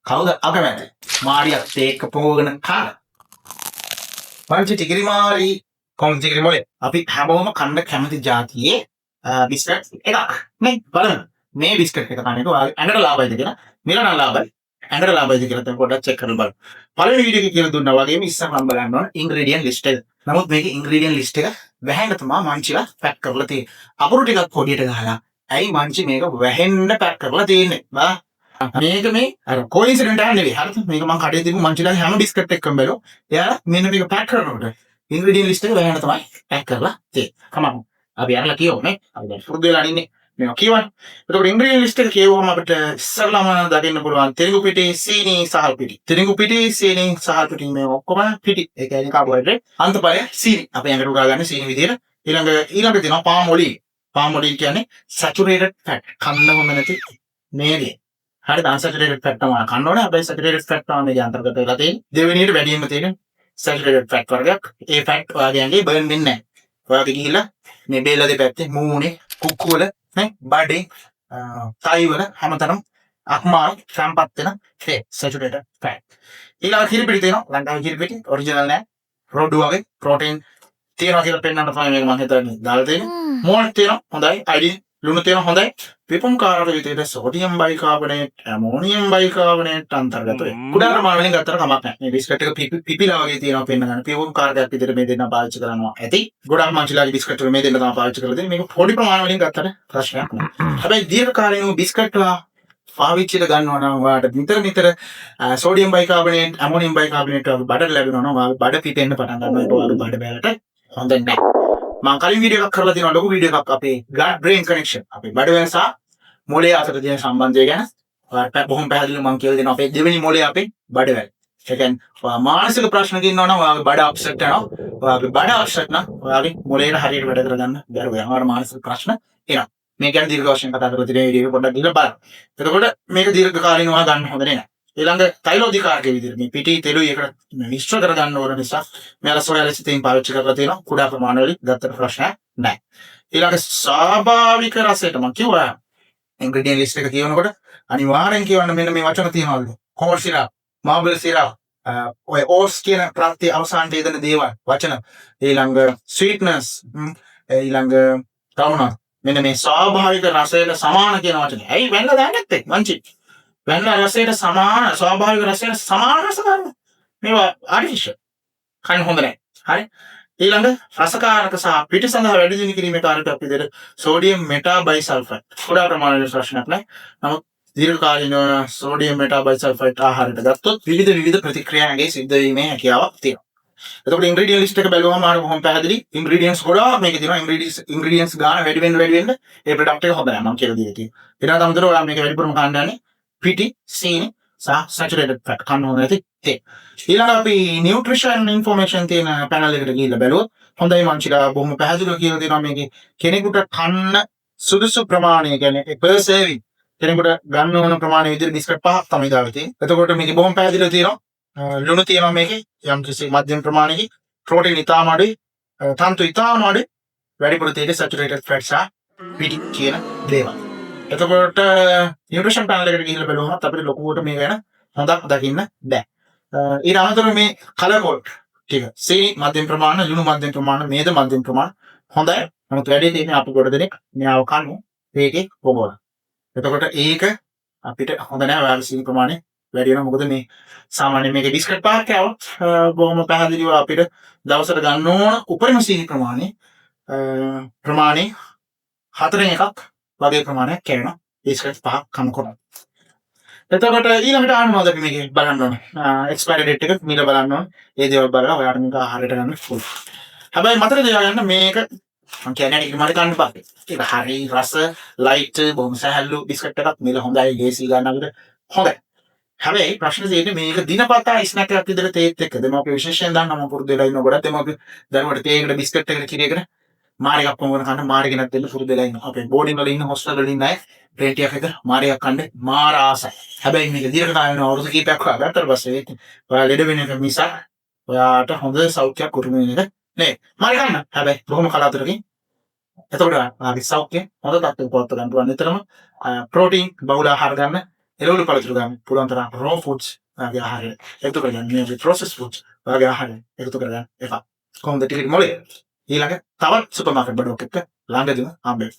කවුද අකමැති? මාරියත් එක්ක පොඟවගෙන කන්න. මංචි ටිකිරි මාරි, කොහොමද ටිකිරි මොලේ? අපි හැමෝම කන්න කැමති ජාතියේ බිස්කට් එකක් නේ. බලමු මේ බිස්කට් එක කන එක ඔයාගේ ඇඟට ලාභයිද කියලා. මිල නම් ලාභයි. ඇඟට ලාභයිද කියලා තමයි පොඩ්ඩක් චෙක් කරලා බලමු. පළවෙනි වීඩියෝ එකේ කියලා දුන්නා වගේම ඉස්සරහම බලන්න ඕන ඉන්ග්‍රීඩියන්ට් ලිස්ට් එක. නමුත් මේකේ ඉන්ග්‍රීඩියන්ට් ලිස්ට් එක වැහෙන්න තමයි මංචිලා පැක් කරලා තියෙන්නේ. අකුරු ටිකක් පොඩියට ගහලා ඇයි මංචි මේක වැහෙන්න පැක් කරලා තියෙන්නේ? බා මේක මේ අර කොයින්සිඩන්ට් එකක් නෙවෙයි. හරිද? මේක මං කඩේ තිබු මංචිලාගේ හැම බිස්කට් එකක්ම බැලුවා. එයාලා මෙන්න මේක පැක් කරනකොට ඉන්ග්‍රීඩියන්ට් ලිස්ට් එක වැහෙන්න තමයි පැක් කරලා තියෙන්නේ. කමක්. අපි අරලා කියවමු නේ. අපි දැන් පුරුදු වෙලා ඉන්නේ. මේවා කියවන්න. එතකොට ඉන්ග්‍රීඩියන්ට් ලිස්ට් එක කියවුවම අපිට ඉස්සරළම දකින්න පුළුවන් තිරිඟු පිටි, සීනි, සහල් පිටි. තිරිඟු පිටි, සීනි, සහල් පිටි මේ ඔක්කොම පිටි. ඒ කියන්නේ කාබෝහයිඩ්‍රේට්. අන්තඵලය සීනි. අපි ඇඟට උරා ගන්න සීනි විදියට. ඊළඟ ඊළඟ තියෙනවා පාම් ඔලිල්. පාම් ඔලිල් කියන්නේ සැචුරේටඩ් ෆැට්. කන්න හොඳ නැති මේ දේ. හරිද? අන්සැචුරේටඩ් ෆැට් තමයි කන්න ඕනේ. හැබැයි සැචුරේටඩ් ෆැට් තමයි මේකේ අන්තර්ගත වෙලා තියෙන්නේ. දෙවෙනියට වැඩියෙන්ම තියෙන සැචුරේටඩ් ෆැට් වර්ගයක්. ඒ ෆැට් ඔයාගේ ඇඟේ බර්න් වෙන්නේ නැහැ. ඔයාගේ ගිහිල්ලා මේ බේල දෙපැත්තේ, මූණේ, කුක්කු වල නේ, බඩේ, තයි වල හැමතැනම අක්මාරු තැම්පත් වෙන ඒ සැචුරේටඩ් ෆැට්. ඊළඟ කිරිපිටි තියෙනවා. ලංකාවේ කිරිපිටි ඔරිජිනල් නෑ. රොඩු වගේ ප්‍රෝටීන් තියෙනවා කියලා පෙන්වන්න තමයි මේක මං හිතන්නේ දාලා තියෙන්නේ. මෝල්ට් තියෙනවා, හොඳයි. අයඩින් ලුණු තියෙනවා, හොඳයි. පිපුම්කාරක විදිහට සෝඩියම් බයිකාබනේට්, ඇමෝනියම් බයිකාබනේට් අන්තර්ගත වෙනවා. කුඩා ප්‍රමාණ වලින් ගත්තට කමක් නැහැ. මේ බිස්කට් එක පිපිලා වගේ තියෙනවා පෙන්න ගන්න. පිපුම්කාරකයක් විදිහට මේ දෙන්න පාවිච්චි කරනවා ඇති. ගොඩක් මංචිලාගේ බිස්කට් වල මේ දෙන්න තමයි පාවිච්චි කරලා තියෙන්නේ. මේක පොඩි ප්‍රමාණ වලින් ගත්තට ප්‍රශ්නයක් නෑ. හැබැයි දීර්ඝකාලීනව බිස්කට් පාවිච්චියට ගන්නවා නම් ඔයාලට නිතර නිතර සෝඩියම් බයිකාබනේට්, ඇමෝනියම් බයිකාබනේට් වගේ බඩට ලැබෙනවා නම් ඔයාගේ බඩ පිපෙන්න පටන් ගන්නවා. ඒක ඔයාගේ බඩ බැලට හොඳ නෑ. මං කලින් වීඩියෝ එකක් කරලා තියෙනවා, ලොකු වීඩියෝ එකක්, අපේ ගට් බ්‍රේන් කනෙක්ෂන්, අපේ බඩවැල් සහ මොළය අතර තියෙන සම්බන්ධය ගැන. ඔයාලට බොහොම පැහැදිලිව මං කියලා දෙනවා අපේ දෙවෙනි මොළය අපේ බඩවැල්. ඒ කියන්නේ ඔයා මානසික ප්‍රශ්නක ඉන්නවා නම් ඔයාගේ බඩ අප්සෙට් වෙනවා. ඔයාගේ බඩ අප්සෙට් නම් ඔයාගේ මොළයට හරියට වැඩ කරගන්න බැරුව යනවා. ඔයාට මානසික ප්‍රශ්න එනවා. මේ ගැන දීර්ඝ වශයෙන් කතා කරලා තියෙන වීඩියෝ එක පොඩ්ඩක් ගිහලා බලන්න. එතකොට මේක දීර්ඝකාලීනව ඔයා ගන්න හොඳ නෑ. ඊළඟ තෛලෝධිකාරකයේ විදිහට මේ පිටි තෙලුයි එකට මිශ්‍ර කරගන්න ඕන නිසා මෙයාලා සෝයා ලෙසිතින් පාවිච්චි කරලා තියෙනවා. කුඩා ප්‍රමාණ වලින් ගත්තට ප්‍රශ්නයක් නෑ. ඊළඟ ස්වාභාවික රසයට මං කිව්වා ඉන්ග්‍රීඩියන්ට් ලිස්ට් එක කියවනකොට අනිවාර්යෙන් කියවන්න මෙන්න මේ වචන තියෙනවලු. කෝන් සිරප්, මාපල් සිරප්, ඔය ඕස් කියන ප්‍රත්‍ය අවසානට යෙදෙන දේවල් වචන. ඊළඟ ස්වීට්නස්, ඊළඟ තව මොනවද? මෙන්න මේ ස්වාභාවික රසයට සමාන කියන වචනේ. ඇයි වැනිලා දාන්නේ නැත්තේ? මංචි. වැනිලා රසයට සමාන, ස්වාභාවික රසයට සමාන රස ගන්න. මේවා ආටිෆිෂල්. කන්න හොඳ නැහැ. හරි. ඊළඟ රසකාරක සහ පිටි සඳහා වැඩි දියුණු කිරීමේ කාරකයක් විදිහට සෝඩියම් මෙටාබයිසල්ෆයිට්. කුඩා ප්‍රමාණයට ප්‍රශ්නයක් නැහැ. නමුත් දීර්ඝකාලීනව සෝඩියම් මෙටාබයිසල්ෆයිට් ආහාරයට ගත්තොත් විවිධ විවිධ ප්‍රතික්‍රියා ඇඟේ සිද්ධ වීමේ හැකියාවක් තියෙනවා. එතකොට ඉන්ග්‍රීඩියන්ට් ලිස්ට් එක බැලුවම අර බොහොම පැහැදිලි ඉන්ග්‍රීඩියන්ට්ස් ගොඩාක් මේකේ තියෙනවා. ඉන්ග්‍රීඩියන්ට්ස් ගාන වැඩි වෙන්න වැඩි වෙන්න ඒ ප්‍රොඩක්ට් එක හොඳ නෑ මම කියලා දීලා තියෙනවා. ඊට අමතරව ඔයා මේක වැඩිපුරම කන්න යන්නේ පිටි, සීනි සහ සැචුරේටඩ් ෆැට්, කන්න හොඳ නැති තේ. ඊළඟ අපි නියුට්‍රිෂන් ඉන්ෆෝමේෂන් තියෙන පැනල් එකට ගිහිල්ලා බැලුවොත් හොඳයි, මංචිලා බොහොම පැහැදිලිව කියලා තියෙනවා මේකේ කෙනෙකුට කන්න සුදුසු ප්‍රමාණය, කියන්නේ පර් සර්විං කෙනෙකුට ගන්න ඕන ප්‍රමාණය විදිහට බිස්කට් පහක් තමයි දාලා තියෙන්නේ. එතකොට මේකේ බොහොම පැහැදිලිව තියෙනවා ලුණු තියෙනවා මේකේ යම් කිසි මධ්‍යම ප්‍රමාණයකින්, ප්‍රෝටීන් ඉතාම අඩුයි, තන්තු ඉතාම අඩුයි, වැඩිපුර තියෙන්නේ සැචුරේටඩ් ෆැට් සහ පිටි කියන දේවල්. එතකොට නියුට්‍රිෂන් පැනල් එකට ගිහිල්ලා බැලුවම අපිට ලොකුවට මේ ගැන හොඳක් දකින්න බෑ. ඊට අමතරව මේ කලර් කෝඩ් ටික, සීනි මධ්‍යම ප්‍රමාණ, ලුණු මධ්‍යම ප්‍රමාණ, මේද මධ්‍යම ප්‍රමාණ හොඳයි. නමුත් වැඩි තියෙන්නේ අපි ගොඩ දෙනෙක් මෙයාව කන්නේ මේකේ පොගවල. එතකොට ඒක අපිට හොඳ නෑ. ඔයාගේ සීනි ප්‍රමාණය වැඩි වෙනවා. මොකද මේ සාමාන්‍යයෙන් මේකේ බිස්කට් පහක් කෑවොත් බොහොම පැහැදිලිව අපිට දවසට ගන්න ඕන උපරිම සීනි ප්‍රමාණය හතරෙන් එකක් වගේ ප්‍රමාණයක් කෑවෙනවා බිස්කට් පහක් කනකොට. එතකොට ඊළඟට අහන්න මොකද අපි මේකේ බලන්න ඕන? එක්ස්පයරි ඩේට් එක මිල බලන්න ඕන. ඒ දේවල් බලලා ඔයාලට මේක ආහාරයට ගන්න පුළුවන්. හැබැයි මතක තියාගන්න මේක මං කියන්නේ ටික මට කන්න බෑ. ඒක හරි රස ලයිට් බොහොම සැහැල්ලු බිස්කට් එකක්. මිල හොඳයි, ලේසි ගන්න අපිට හොඳයි. හැබැයි ප්‍රශ්න තියෙන්නේ මේක දිනපතා ස්නැක් එකක් විදිහට තේත් එක්ක දෙමාපිය විශේෂයෙන් දන්නවා, මම පුරුදු වෙලා ඉන්න ගොඩක් දෙමාපිය දරුවට තේ එකට බිස්කට් එකට කිරි එකට මාරි එකක් පොඟවන කන්න මාරි ගෙනත් දෙන්න පුරුදු වෙලා ඉන්නවා. අපේ බෝඩින් වල ඉන්න, හොස්ටල් වල ඉන්න අය ප්ලේන් ටිකක් එක මාරි එකක් කන්න මාර ආසයි. හැබැයි මේක දීර්ඝ කාලීනව අවුරුදු කීපයක් හොයා ගත්තට පස්සේ ඔයා ලෙඩ වෙන එක මිසක් ඔයාට හොඳ සෞඛ්‍යයක් උරුම වෙන එක නේ. මාරි කන්න. හැබැයි බොහොම කලාතුරකින්. එතකොට ඔයාගේ සෞඛ්‍ය හොඳ තත්ත්වයක පවත්වා ගන්න පුළුවන්. නිතරම ප්‍රෝටීන් බහුල ආහාර ගන්න. එළවලු පළතුරු ගන්න. පුළුවන් තරම් රෝ ෆුඩ්ස් ඔයාගේ ආහාරයට එකතු කරගන්න. මේ වගේ ප්‍රොසෙස් ෆුඩ්ස් ඔයාගේ ආහාරයට එකතු කරගන්න එපා. කොහොමද ටිකට් මොලේ? ඊළඟ තවත් සුපර් මාකට් බඩුවක් එක්ක ළඟදිම හම්බෙමු.